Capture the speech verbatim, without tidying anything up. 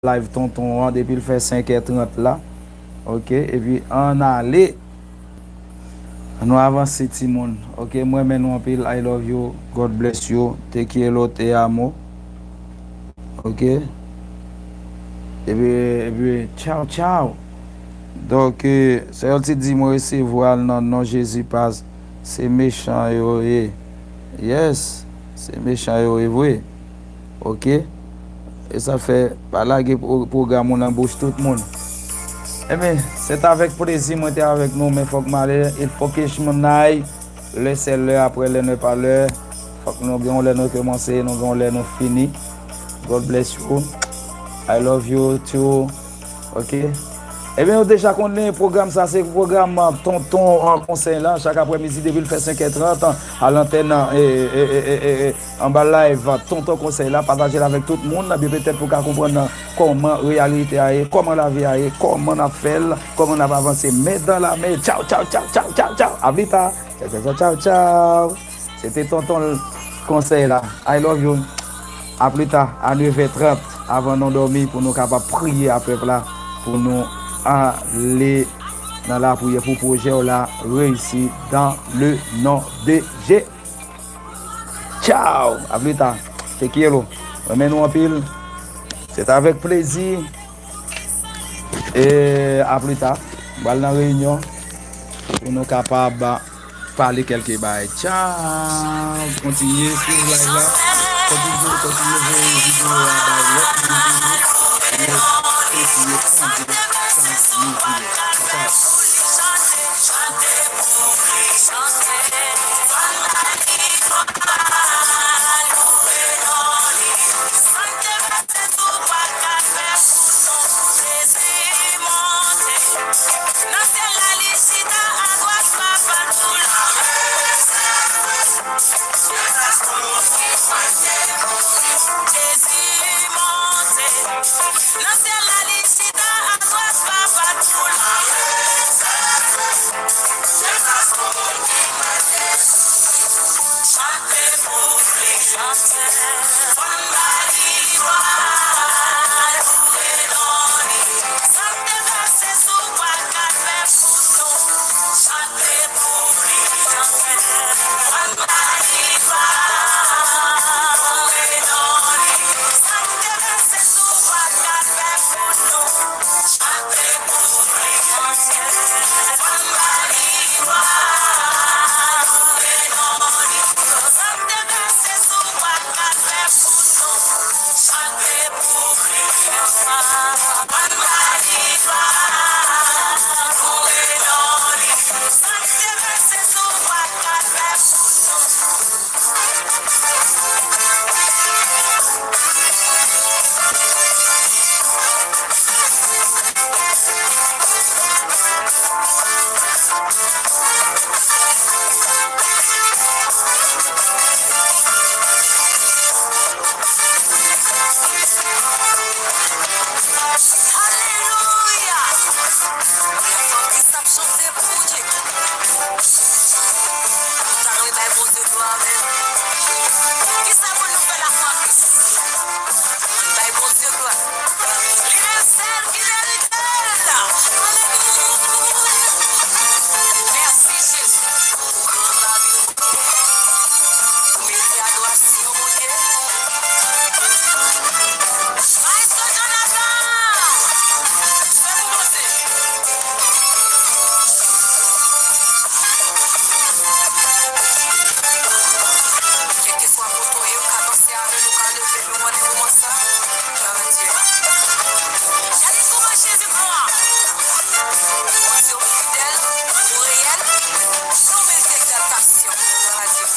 live tonton an depi l fè senk è trant la. Oke, epi ann ale. Nou avanse, timoun. Oke, m renmen nou anpil. I love you. God bless you. Te quiero, te amo. Oke. Epi, epi, tchaw, tchaw. Donk, eh, Seyòl ti di, mwen resevwa l nan non Jezi, pas se mechan yo ye. Yes, se mechan yo ye vre. Oke. E sa fè, pa lage pro-, pwogram ou nan bouch tout moun. Ebyen, se t avèk plezi mwen te avèk nou, men fòk m ale, il faut que je m'en aille. Lè se lè, apre lè nè pa lè. Fòk nou gen yon lè nou kòmanse, nou gen yon lè nou fini. God bless you. I love you too. Oke. Ebyen, ou deja konnen pwogram sa, se pwogram, ah, tonton an konsèy la, chak aprèmidi depi l fè senk è trant, a lantèn, eh, eh, anba live, ah, tonton konsèy la, pataje l avèk tout moun, ebyen petèt pou ka konprann, ah, kòman reyalite a ye, kòman lavi a ye, kòman n ap fè l, kòman n ap avanse, men dan la men, tchaw, tchaw, tchaw, tchaw, tchaw, tchaw, a pli ta, tchaw, tchaw, tchaw, tchaw, tchaw. Se te tonton konsèy la. I love you. A pli ta, a nèf è trant, avan nou dòmi, pou nou kapab priye a pèp la, pou nou ale nan lapriyè, pou pwojè w la reyisi dans le nom de Jésus. Tchaw! A pli ta. Te quiero. Renmen nou anpil. Se t avèk plezi. E a pli ta. M pral nan reyinyon pou nou kapab pale kèlke bagay. Tchaw! Kontinye swiv live la. Kontinye, kontinye voye videyo a bay lòt moun toujou. Pou yo kontinye tande sa nou di yo. Tchaw, tchaw. Alelouya! Fanm ki sa ap chante pou Bondye. Nou ta dwe bay Bondye glwa menm. Kisa pou nou fè la fanmi? Bay Bondye glwa. Li menm sèl ki merite l. Alelouya. Mèsi Jezi pou gran lavi w. Ou merite adorasyon, Bondye. Maestro Jonathan, jwe pou Bondye. Kèlkeswa kote w ye, w ka danse avè nou, w ka leve nou, w ane moman sa. Glwa a Dye. Gade kòman Jezi bon an. Bondye, ou fidèl, ou reyèl, e ou merite egzaltasyon. Glwa a Dye.